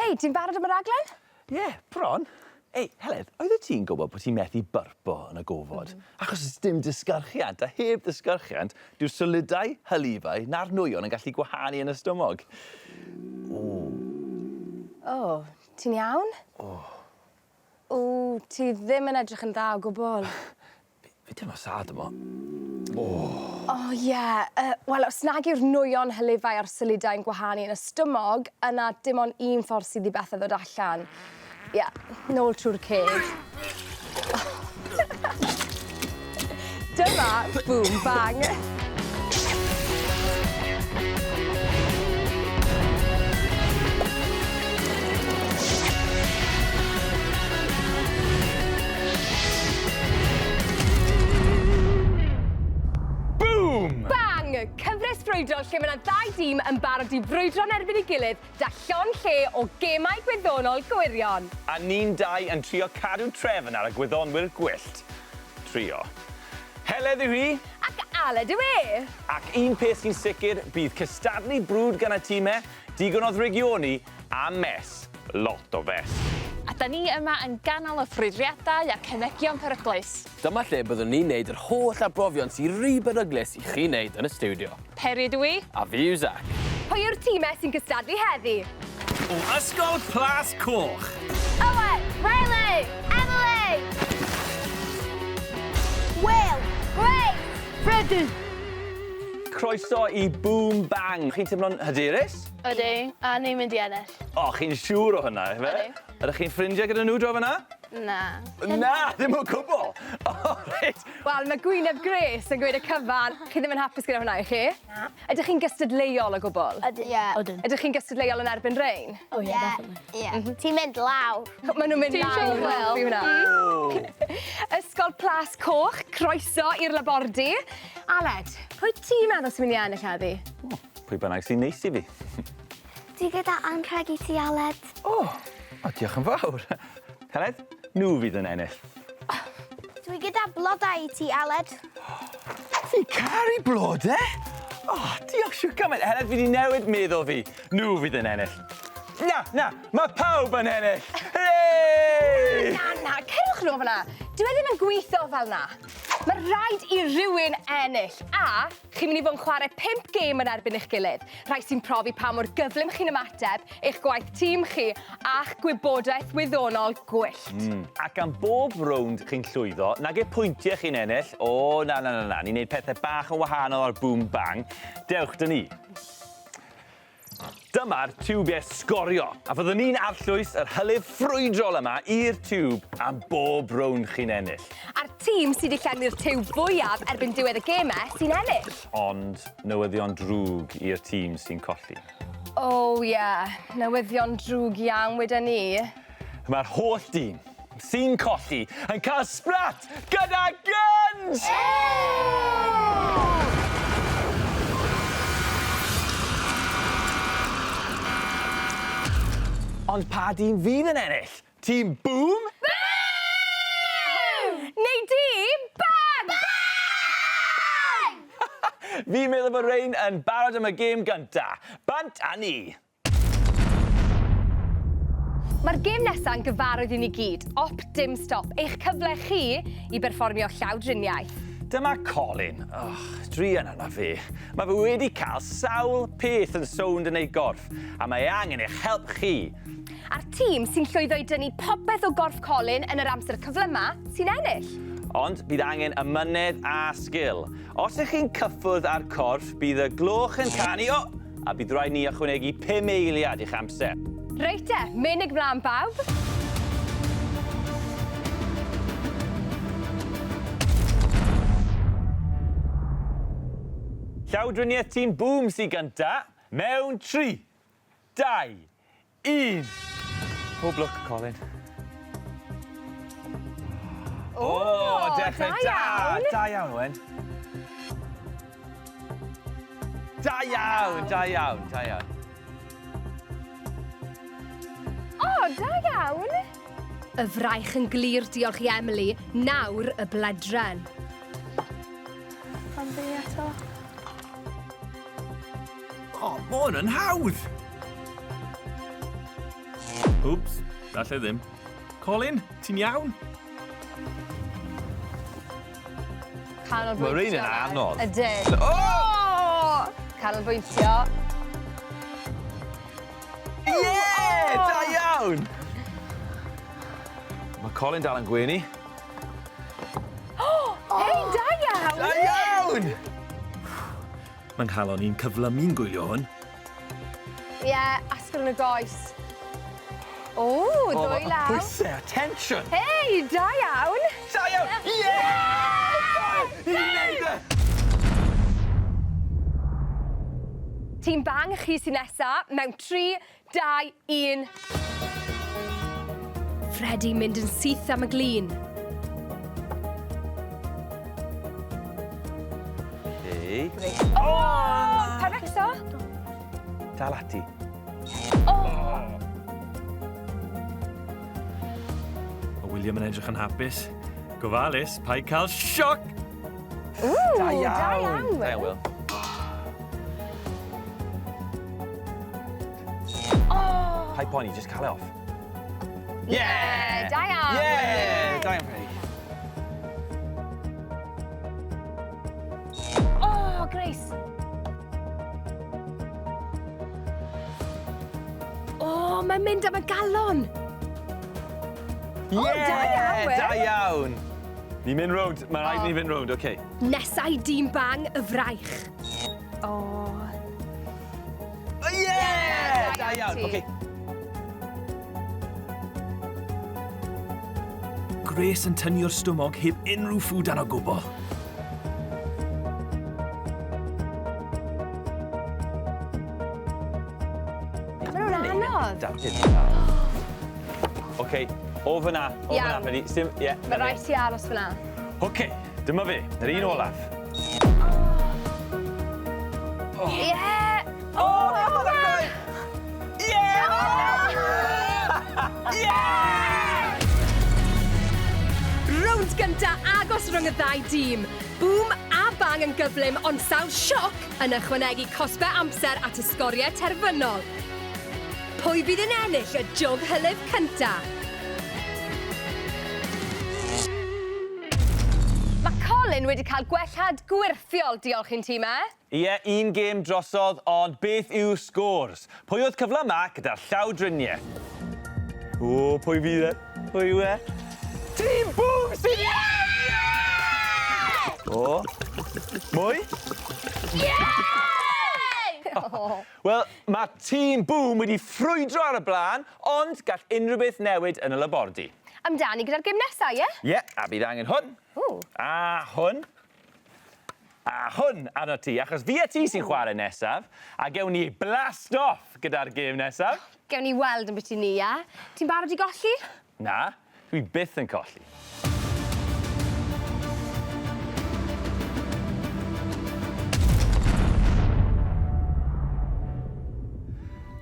Hei, ti'n barod am y raglen? Ie, yeah, bron. Ei, Heledd, oeddet ti'n gwybod bod ti'n methu byrpo yn y gofod? Achos oes dim disgyrchiant, a heb ddisgyrchiant, dyw'r solidau, hylifau, na'r nwyon yn gallu gwahanu yn y stumog. O. O, ti'n iawn? O. O, ti ddim yn edrych yn dda o gwbl. Fi teimlo sad yma. O. O ie yy wel os nag yw'r nwyon hylifau a'r solidau yn gwahanu yn y stumog yna dim on' un ffordd sydd i bethe ddod allan. Ie, nôl trw'r ceg. Dyma Boom Bang. Boom! Bang! Cyfres frwydrol lle mae 'na ddau dîm yn barod i frwydro yn erbyn ei gilydd 'da llond lle o gemau gwyddonol gwirion. A ni'n dau yn trio cadw trefn ar y gwyddonwyr gwyllt. Trio. Heledd yw hi. Ac Aled yw e! Ac un peth sy'n sicr, bydd cystadlu brwd gan y time, digon o ddrygioni, a mess. Lot o fess. A 'da ni yma yn ganol y ffrwydriadau a'r cemegion peryglus. Dyma lle byddwn ni'n neud yr holl arbrofion sy ry beryglus i chi neud yn y stiwdio. Peri ydw i. A fi yw Zac. Pwy yw'r time sy'n cystadlu heddi? O Ysgol Plas Coch. Owen, Riley, Emily! Will, Grace, Freddie! Croeso i Boom Bang. Chi'n teimlo'n hyderus? Ydy, a ni'n mynd i ennill. O, chi'n siŵr o hynna, ife? Ydy. Ydych chi'n ffrindiau gyda nhw draw fan'na? Na. Na, ddim o gwbl! O, reit. Wel, mae gwyneb Grace yn gweud y cyfan. Chi ddim yn hapus gyda hwnna, ych chi? Na. Ydych chi'n gystadleuol o gwbl? Ydyn. Ie. Ydyn. Ydych chi'n gystadleuol yn erbyn rein? Oh yeah, definitely. Ie. Ti'n mynd lawr. Maen nhw'n mynd Ti'n lawr. siŵr, Will? Fi hwnna. Ysgol Plas Coch, croeso i'r labordy. Aled, pwy ti'n meddwl sy'n mynd i ennill heddi? Pwy bynnag sy'n neis i fi. Dwi gyda anrheg i ti, Aled. O, o diolch yn fawr. Heledd, nhw fydd yn ennill. Dwi gyda blodau i ti, Aled. Fi'n caru blodau. O, diolch siwr gymaint. Heledd, fi wedi newid meddwl fi. Nhw fydd yn ennill. Na, na, mae pawb yn ennill. Hooray! Na, na, cerwch nôl fan'na. Dyw e ddim yn gweithio fel 'na. Mae rhaid i rywun ennill, a Chi'n mynd i fod yn chwarae 5 gêm yn erbyn eich gilydd, rhai sy'n profi pa mor gyflym chi'n ymateb, eich gwaith tîm chi, a'ch gwybodaeth wyddonol gwyllt. Mm. Ac am bob rownd chi'n llwyddo, nage pwyntiau chi'n ennill, o na na na na, ni'n neud pethau bach yn wahanol ar Boom Bang. Dewch 'da ni. Dyma'r tiwbiau sgorio, a fyddwn ni'n arllwys yr hylif ffrwydrol yma i'r tiwb am bob rownd chi'n ennill. A'r tîm sydd wedi llenwi'r tiwb fwyaf erbyn diwedd y gemau sy'n ennill. Ond newyddion drwg i'r tîm sy'n colli. O ie, newyddion drwg iawn weda ni. Mae'r holl dîm sy'n colli yn cael splat gyda guns! Ond pa dîm fydd yn ennill? Tîm Boom? Boom! Neu dîm Bang! Bang! Fi'n meddwl bod rein yn barod am y gêm gynta. Bant â ni! Mae'r gêm nesa'n gyfarwydd i ni gyd, Op Dim Stop, eich cyfle chi i berfformio llawdriniaeth. Dyma Colin. Och, druan arno fe. Mae fe wedi cael sawl peth yn sownd yn ei gorff, a mae e angen eich help chi. A'r tîm sy'n llwyddo i dynnu popeth o gorff Colin yn yr amser cyflyma sy'n ennill. Ond bydd angen amynedd a sgil. Os ych chi'n cyffwrdd â'r corff, bydd y gloch yn canu, o! A bydd rhaid ni ychwanegu 5 eiliad i'ch amser. Reit te, menig mlaen bawb. Llawdriniaeth tîm Boom sy gynta, mewn 3, 2, 1. Pob lwc, Colin. O, dechrau da! iawn. Da iawn, Owen. Da iawn, da iawn, da iawn. O, da iawn! Y fraich yn glir diolch i Emily, nawr y bledren. Am fi eto. O, ma' hwn yn hawdd! Wps, falle ddim. Colin, ti'n iawn? Canolbwyntio. Mae rhein yn anodd. Ydyn. Oh! Canolbwyntio. Ie! Da iawn! Mae Colin dal yn gwenu. Hei, da iawn! Da iawn! Mae'n nghalon i'n cyflymu'n gwylio hwn. Ie, yeah, asgwrn y goes. O, ddwy law. Pwysau, tension. Hei, da iawn! Da iawn! Ie! Ni'n neud e! Tîm Bang, chi sy'n nesa mewn 3, 2, 1. Freddie mynd yn syth am y glin. Ei. Oh! Paid becso. Dal ati. Oh! Mae William yn edrych yn hapus. Gofalus, paid cael sioc! Ww, Da iawn. Da iawn, Da iawn, Will. Will. Oh! Paid poeni, just cael e off. Yeah! Da iawn. Yeah! Da iawn, Freddie. Oh, Grace. Oh, mae'n mynd am y galon. Yeah! da iawn, Will. Da iawn. Ni'n mynd rownd, mae rhaid i ni fynd rownd, oce. Nesa i dîm Bang y fraich. Oh. Yeah! Da iawn, ti. oce. Grace yn tynnu'r stumog heb unrhyw ffwdan o gwbl. Mae nhw'n anodd. Da, Oce, o fyna, o fyna, Iawn. Freddie. Sim, ie. Mae rhaid ti aros fyna. Oce, dyma fe, yr un olaf. Ie! O, oh, Ie! Ie! Rownd gynta agos rhwng y ddau dîm. Boom a Bang yn gyflym, ond sawl sioc yn ychwanegu cosbau amser at y sgoriau terfynol. Pwy fydd yn ennill y jwg hylif cynta? Mae Colin wedi cael gwellhad gwyrthiol diolch i'n tîm e. Ie, un gêm drosodd, ond beth yw'r scores? Pwy oedd cyfle yma gyda'r llawdriniaeth? O, pwy fydd e? Pwy yw e? Tîm Boom sy'n yeah! O, mwy? Wel, mae Tîm Boom wedi ffrwydro ar y blaen, ond gall unrhyw beth newid yn y labordy. Amdani gyda'r gêm nesaf, ie? Ie, yeah, a bydd angen hwn, Ww. a hwn, a hwn arno ti, achos fi a ti sy'n chwarae nesaf, a gewn ni blast off gyda'r gêm nesaf. Gewn ni weld yn beth i ni, ie? Ti'n barod i golli? Na, dwi byth yn colli.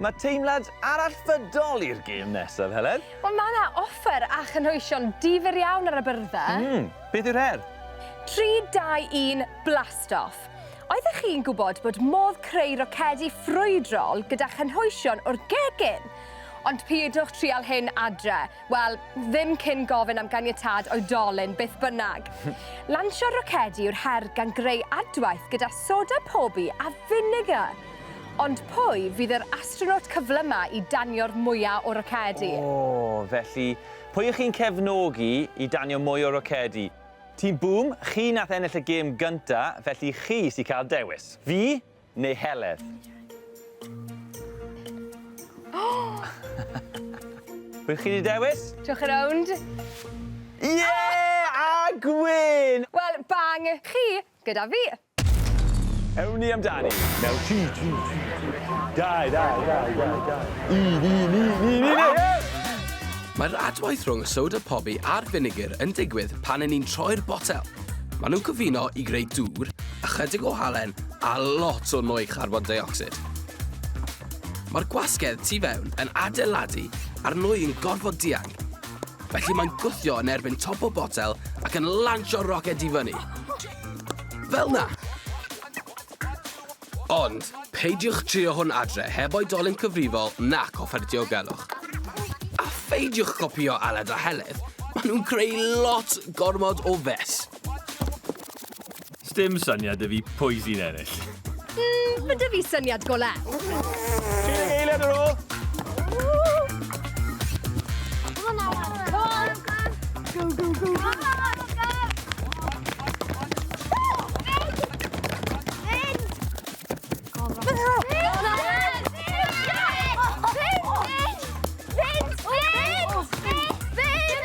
Mae teimlad arallfydol i'r gêm nesaf, Helen. Wel, mae yna offer a chynhwysion difyr iawn ar y byrddau. Beth yw'r her? 3, 2, 1, blast off. Oeddech chi'n gwybod bod modd creu rocedi ffrwydrol gyda chynhwysion o'r gegin? Ond peidiwch trial hyn adre. Wel, ddim cyn gofyn am ganiatâd oedolyn, beth bynnag. Lansio rocedi yw'r her gan greu adwaith gyda soda pobi a vinegar. Ond pwy fydd yr astronaut cyflyma i danio'r mwyaf o rocedi? O, felly, pwy ych chi'n cefnogi i danio mwy o rocedi? Tîm Boom, chi nath ennill y gêm gynta, felly chi sy'n cael dewis. Fi neu Heledd? Pwy chi wedi dewis? Trowch y rownd. Ie! Yeah, a Gwyn! Wel, bang, chi gyda fi. Ewn ni amdani. Mewn 3, 3, 3, 2, 2, 2, 2, 2, 1, 1, 1, 1, 1, 1. Mae'r adwaith rhwng y soda pobi a'r finegr yn digwydd pan 'yn ni'n troi'r botel. Maen nhw'n cyfuno i greu dŵr, ychydig o halen a lot o nwy charbon deuocsid. Mae'r gwasgedd tu fewn yn adeiladu a'r nwy yn gorfod dianc. Felly mae'n gwthio yn erbyn top o botel ac yn lansio'r roced i fyny. Fel 'na. Ond, peidiwch trio hwn adre heb oedolyn cyfrifol nac offer diogelwch. Peidiwch copïo Aled a Heledd, maen nhw'n creu lot gormod o fess. Sdim syniad 'da fi pwy sy'n ennill. Ma' 'da fi syniad go lew. 30 eiliad ar ôl. Come on now, Come on. Go, go, go. Come on, go. Fynd! Fynd! Fynd! Fynd! Fynd!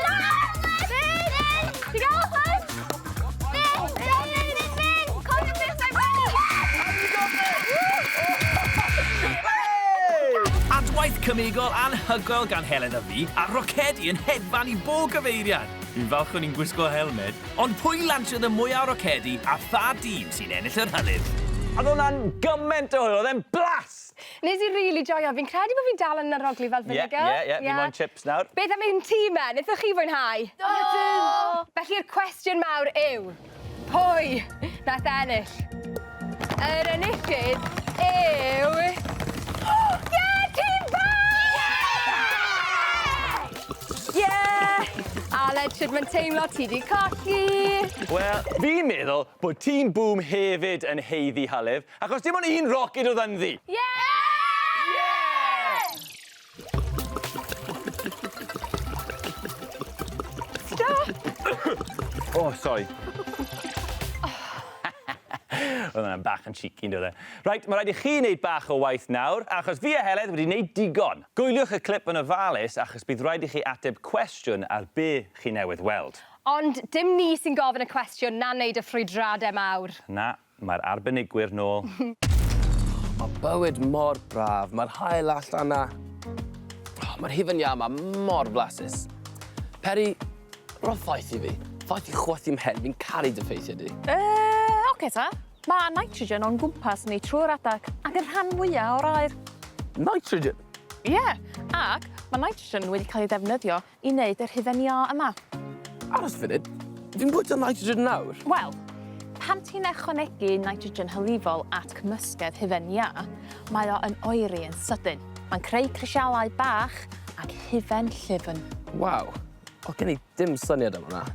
Fynd! Fynd! Ti gael hwn? Fynd! Fynd! Fynd! Cofio beth mae'n Adwaith cemegol anhygoel gan Heledd a fi, a rocedi yn hedfan i bob gyfeiriad. Fi'n falch o'n i'n gwisgo helmed, ond pwy lansiodd y mwyaf o rocedi a pha dîm sy'n ennill yr hylif? Oedd hwnna'n gymaint o hwyl, oedd e'n blast! Nes i really joio. Fi'n credu bod fi'n dal yn arogli fel Ie, vinegar. ie, ie, fi moyn chips nawr. Beth am ein tîm e? Wnaethoch chi fwynhau? Do! Felly'r cwestiwn mawr yw, pwy nath ennill? Yr enillydd yw... Ie, tîm bach! Ie! Aled, sut mae'n teimlo? Ti di colli? Wel, fi'n meddwl bod tîm Boom hefyd yn haeddu hylif, achos dim ond un roced oedd ynddi. Ie! Yeah! Stop! Oh, sorry. Oedd hwnna'n bach yn cheeky, yn dod e? Reit, mae rhaid i chi wneud bach o waith nawr, achos fi a Heledd wedi wneud digon. Gwyliwch y clip yn ofalus, achos bydd rhaid i chi ateb cwestiwn ar be chi newydd weld. Ond dim ni sy'n gofyn y cwestiwn na wneud y ffrwydradau mawr. Na, mae'r arbenigwyr nôl. Mae bywyd mor braf, mae'r haul allan na. Oh, mae'r hufen iâ yma mor flasus. Peri, ro ffaith i fi. Ffaith i chwythu mhen, fi'n caru dy ffeithiau di. Oce ta. Mae nitrogen o'n gwmpas ni trwy'r adag ac yn rhan fwyaf o'r aer. Nitrogen? Ie, yeah, ac mae nitrogen wedi cael ei ddefnyddio i wneud yr hufen iâ yma. Aros funud, fi'n bwyta nitrogen nawr. Wel, pan ti'n ychwanegu nitrogen hylifol at cymysgedd hufen iâ, mae o yn oeri yn sydyn. Mae'n creu crisialau bach ac hufen llyfn. Waw, o gen i dim syniad am hwnna.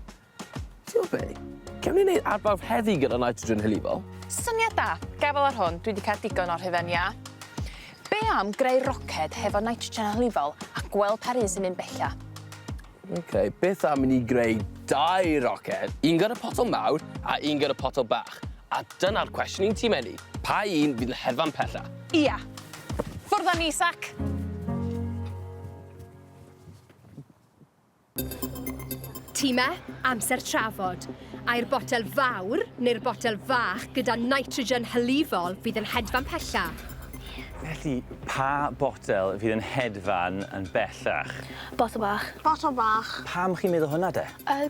Ti'n gwybod be? Gewn ni wneud arbrawf heddi gyda nitrogen hylifol? Syniad da. Gafel ar hwn, dwi wedi cael digon o'r hufen iâ. Be am greu roced hefo nitrogen hylifol a gweld pa un sy'n mynd bella? OK, beth am i ni greu dau roced, un gyda potel mawr a un gyda potel bach. A dyna'r cwestiwn i'n tîm ni. Pa un fydd yn hedfan pella? Ia. Ffwrdd â ni, Sac. Tîmau, amser trafod. Ai'r botel fawr neu'r botel fach gyda nitrogen hylifol fydd yn hedfan pella? Felly, pa botel fydd yn hedfan yn bellach? Botol bach. Botol bach. Pam chi'n meddwl hwnna de?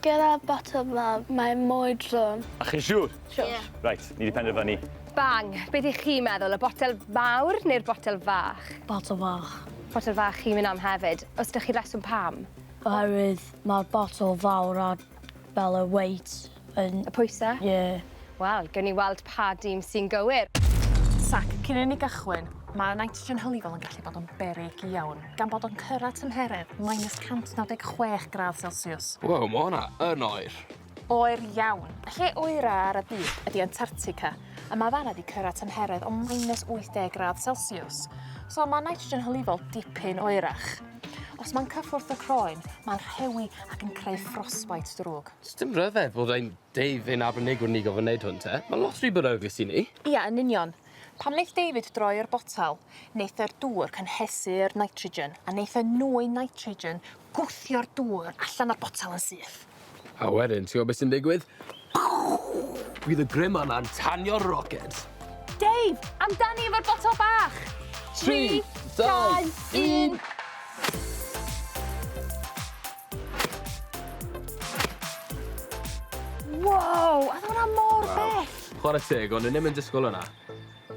Gyda botol ma, mae mwy drwm. A chi'n siŵr? Siŵr. Ie. Reit, ni wedi penderfynu. Bang! Beth ych chi'n meddwl, y botel fawr neu'r botel fach? Botol bach. Botel fach chi'n mynd am hefyd. Os ydych chi reswm pam? Oherwydd mae'r botol fawr a fel y weight yn... Y pwysau? Ie. Yeah. Wel, gewn ni weld pa dîm sy'n gywir. Sac, cyn i ni gychwyn, mae nitrogen hylifol yn gallu bod yn beryg iawn, gan bod o'n cyrraedd tymheredd minus 196 gradd Celsius. Wow, mae hwnna yn oer. Oer iawn. Lle oera ar y byd ydy Antarctica, a mae fanna di cyrraedd tymheredd o minus 80 gradd Celsius. So mae nitrogen hylifol dipyn oerach. Os mae'n cyffwrdd y croen, mae'n rhewi ac yn creu frostbite drwg. Dim rhyfedd bod ein Dave ein arbenigwr ni gofyn wneud hwn te. Mae lot rhy beryglus i ni. Ia, yn union. Pan wneith David droi'r botel, wneith yr dŵr cynhesu'r nitrogen, a wneith y nwy nitrogen gwthio'r dŵr allan o'r botel yn syth. A wedyn, ti'n gwybod beth sy'n digwydd? Bydd y grym yna'n tanio'r roced. Dave, amdani efo'r botel bach! 3, 2, 1... Wow, oedd hwnna mor bell! Chwarae teg, ond ddim yn disgwyl hwnna.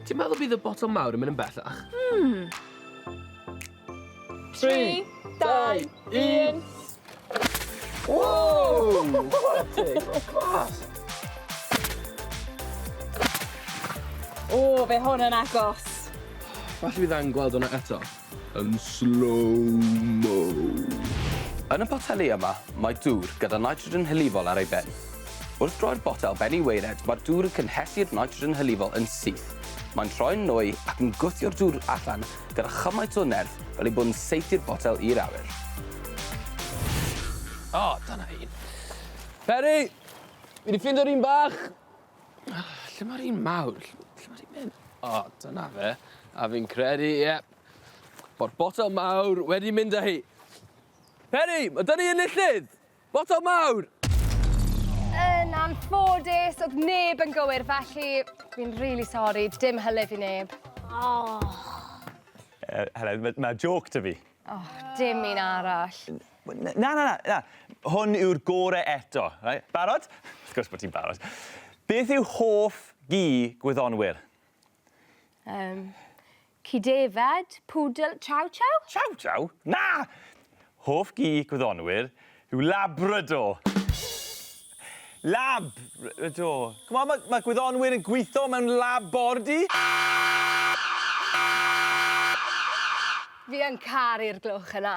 Ti'n meddwl bydd y botel mawr yn mynd yn bellach? 3, 2, 1... Wow! Chwarae teg, mae'n class. O, fe hwn yn agos. Falle bydd angen gweld hwnna eto. Yn slow-mo. Yn y poteli yma, mae dŵr gyda nitrogen hylifol ar ei ben. Wrth droi'r botel ben i waered, mae'r dŵr yn cynhesu'r nitrogen hylifol yn syth. Mae'n troi'n nwy ac yn gwthio'r dŵr allan gyda chymaint o nerth fel ei bod yn saethu'r botel i'r awyr. O, dyna un. Peri! Fi 'di ffindio'r un bach! Lle mae'r un mawr? Lle mae 'di mynd? O, dyna fe. A fi'n credu, ie, bod botel mawr wedi mynd â hi. Peri, mae 'da ni enillydd! Botel mawr! Yn anffodus, oedd neb yn gywir, felly fi'n rili sori, dim hylif i neb. Oh. Helen, mae ma joke 'da fi. Oh, dim un arall. Na, na, na, na. Hwn yw'r gore eto. Right? Barod? Wrth gwrs bod ti'n barod. Beth yw hoff gi gwyddonwyr? Um, ci defed, pwdl, chow chow? Chow chow? Na! Hoff gi gwyddonwyr yw Labrador. Labrador. Come on, mae, mae gwyddonwyr yn gweithio mewn labordy. Fi yn caru'r gloch yna.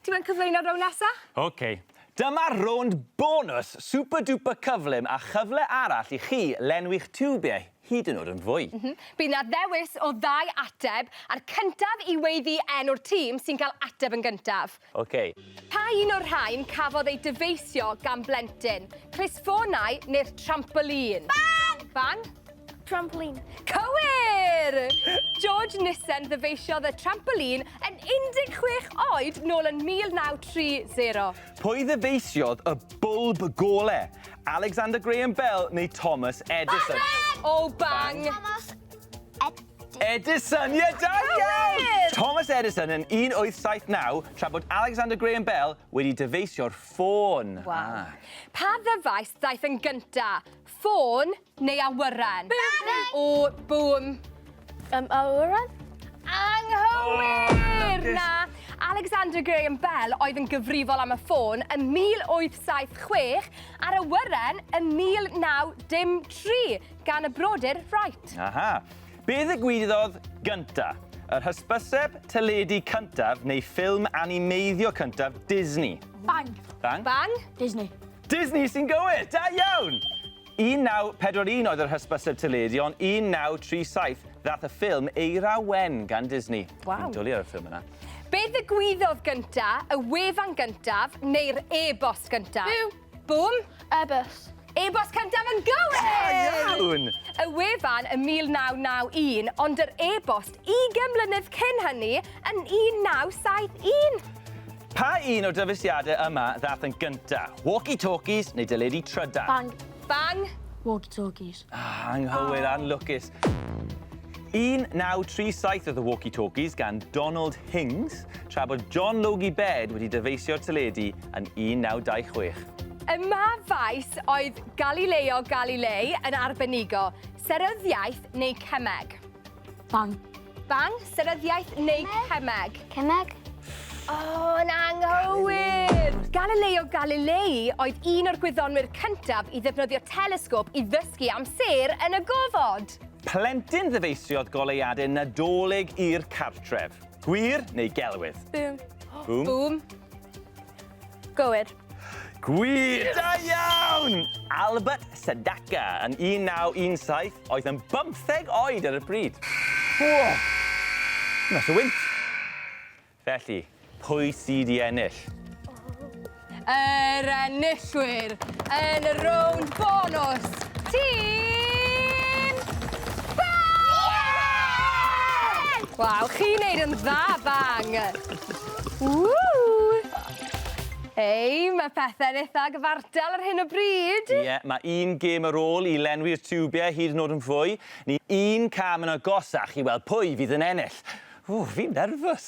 Ti moyn cyflwyno'r rownd nesa? OK. Dyma'r rownd bonws super duper cyflym a chyfle arall i chi lenwi'ch tiwbiau hyd yn oed yn fwy. Mm -hmm. Bydd 'na ddewis o ddau ateb, a'r cyntaf i weiddi enw'r tîm sy'n cael ateb yn gyntaf. OK. Pa un o'r rhain cafodd ei dyfeisio gan blentyn? Clustffonau neu'r trampolin? Bang! Bang? Trampoline. Cywir! George Nissen ddyfeisiodd y trampolin yn 16 oed nôl yn 1930. Pwy ddyfeisiodd y bwlb gole? Alexander Graham Bell neu Thomas Edison? Bang! Oh, bang! Thomas Edison. Edison, ie, da iawn! Thomas Edison yn 1879, tra bod Alexander Graham Bell wedi dyfeisio'r ffôn. Waw. Ah. Pa ddyfais ddaeth yn gynta? Ffôn neu awyren? Bang! O, boom. Awyren? Anghywir! Oh, Na. Alexander Graham Bell oedd yn gyfrifol am y ffôn yn 1876 a'r awyren yn 1903 gan y brodyr Wright. Aha. Be ddigwyddodd gynta? Yr hysbyseb teledu cyntaf neu ffilm animeiddio cyntaf Disney? Bang! Bang? Bang? Disney. Disney sy'n gywir! Da iawn! 1941 oedd yr hysbyseb teledu, ond 1937 ddath y ffilm Eira Wen gan Disney. Waw. Fi'n dwlu ar y ffilm yna. Be ddigwyddodd gynta, y wefan gyntaf neu'r e-bost gyntaf? Byw. Boom. Airbus. E-bost cyntaf yn gywir! Da iawn! Y wefan yn 1991, ond yr e-bost 20 mlynedd cyn hynny yn 1971. Pa un o'r dyfeisiadau yma ddath yn gynta? Walkie-talkies neu deledu trydan? Bang. Bang. Walkie-talkies. Ah, anghywir, oh. Anlwcus. 1937 oedd y walkie-talkies gan Donald Hings, tra bod John Logie Baird wedi dyfeisio'r teledu yn 1926. Ym mha faes oedd Galileo Galilei yn arbenigo, seryddiaeth neu cemeg? Bang. Bang, seryddiaeth neu cemeg? Cemeg. O, yn anghywir! Galileo Galilei oedd un o'r gwyddonwyr cyntaf i ddefnyddio telesgop i ddysgu am sêr yn y gofod. Plentyn ddyfeisiodd goleuadau Nadolig i'r cartref. Gwir neu gelwydd? Boom. Boom. Boom. Gywir. Gwir! Da iawn! Albert Sedaka yn 1917 oedd yn bymtheg oed ar y pryd. O! Mas o wynt. Felly, pwy sydd i ennill? Yr enillwyr yn y rownd bonws. Tîm Bang! Waw, chi'n neud yn dda, Bang! Woo! Hei, mae pethau'n eitha gyfartal ar hyn o bryd. Ie, yeah, mae un gêm ar ôl i lenwi'r tiwbiau hyd yn oed yn fwy. Ni un cam yn agosach i weld pwy fydd yn ennill. Ww, fi'n nerfus.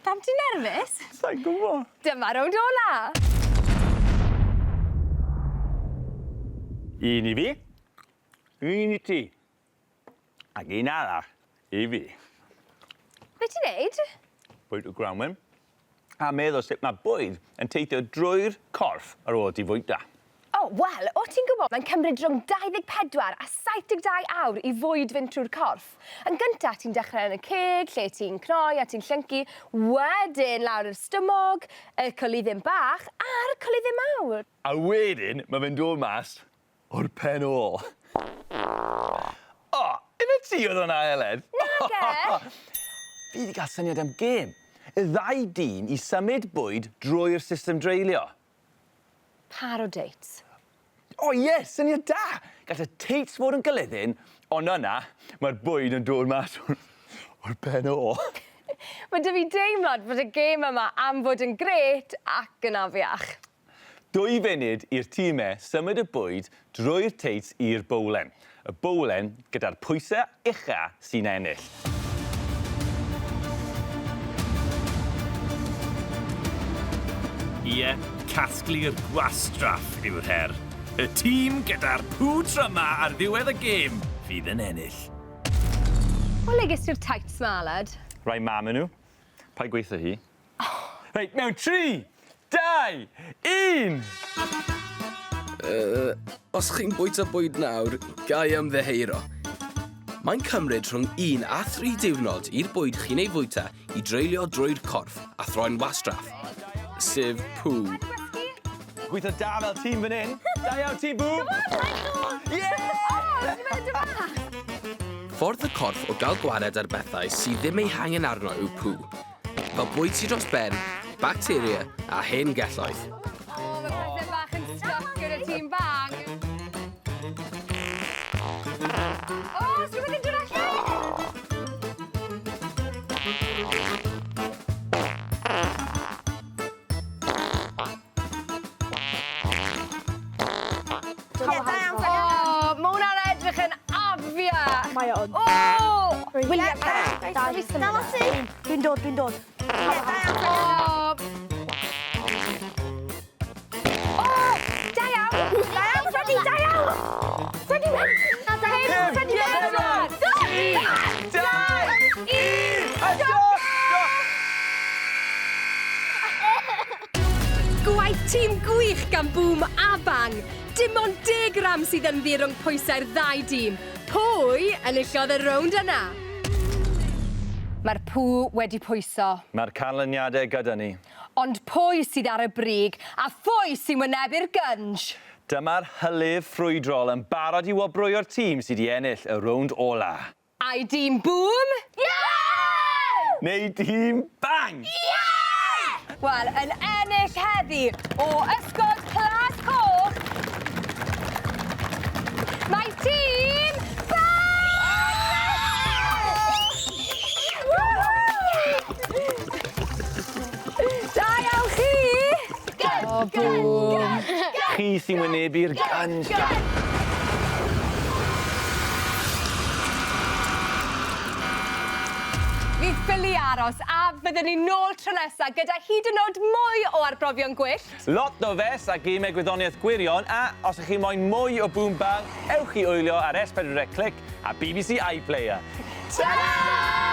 Pam ti'n nerfus? Sa'n gwybod. Dyma rownd ola. Un i fi, un i ti, ac un arall i fi. Be ti'n neud? Bwyta grawnwin. A meddwl sut mae bwyd yn teithio drwy'r corff ar ôl ti fwyta. O, Wel, o ti'n gwybod, mae'n cymryd rhwng 24 a 72 awr i fwyd fynd trwy'r corff. Yn gynta, ti'n dechrau yn y ceg, lle ti'n cnoi a ti'n llyncu, wedyn lawr i'r stumog, y coluddyn bach a'r coluddyn mawr. A wedyn, mae fe'n dod mas o'r pen ôl. O, ife ti oedd hwnna, Heledd? Nage! Fi wedi cael syniad am gêm. Y ddau dîm i symud bwyd drwy'r system dreulio. Par o dates. O ie, syniad da! Gall y teits fod yn gyliddyn, ond yna, mae'r bwyd yn dod mas o'r, o'r pen ôl. Mae 'da fi deimlad bod y gêm yma am fod yn grêt ac yn afiach. 2 funud i'r tîmau symud y bwyd drwy'r teits i'r bowlen. Y bowlen gyda'r pwysau ucha sy'n ennill. Ie, casglu'r gwastraff yw'r her. Y tîm gyda'r pŵ tryma ar ddiwedd y gêm fydd yn ennill. O le ges ti'r tights 'ma, Aled? Rai mam ŷn nhw. Paid gweutho hi. Reit, mewn 3, 2, 1! Os chi'n bwyta bwyd nawr, ga i ymddiheuro. Mae'n cymryd rhwng 1 a 3 diwrnod i'r bwyd chi'n ei fwyta i dreulio drwy'r corff a throi'n wastraff, sef pŵ. Gweithio da fel tîm fan hyn. Da iawn, tîm Bŵ! Ffordd y corff o gael gwared ar bethau sydd ddim eu hangen arno yw pŵ. Fel bwyd sy dros ben, bacteria a hen gelloedd. O, mae pethau bach yn stuck gyda tîm Bang. O, os rhywbeth yn dod allan! Ie, da iawn, da iawn. O, mae hwnna'n edrych yn afiach. Mae o yn. O! William, da, da. Dal ati. Dwi'n dod, dwi'n dod. Ie, da iawn, da iawn. O! O! Da iawn! Da iawn, Freddie, da iawn. Freddie, mynd. Da iawn, Freddie, mynd. 3, 2, 1, a stop! Gwaith tîm gwych gan Boom a Bang. Dim ond 10 gram sydd ynddi rhwng pwysau'r ddau dîm. Pwy enillodd y rownd yna? Mae'r pŵ wedi pwyso. Mae'r canlyniadau gyda ni. Ond pwy sydd ar y brig a phwy sy'n wynebu'r gynj? Dyma'r hylif ffrwydrol yn barod i wobrwyo'r tîm sydd wedi ennill y rownd ola. Ai dîm Boom? Yeah! Neu dîm Bang! Wel, yn ennill heddi o Ysgol Plas Coch, mae tîm Bang! Da iawn chi! O, Boom! Chi sy'n wynebu'r gynj. Fi ffili aros a fyddwn ni nôl tro nesa gyda hyd yn oed mwy o arbrofion gwyllt. Lot o fes a gemau gwyddoniaeth gwirion, a os ych chi moyn mwy o Boom Bang, ewch i wylio ar S4C Clic a BBC iPlayer. Ta-ra!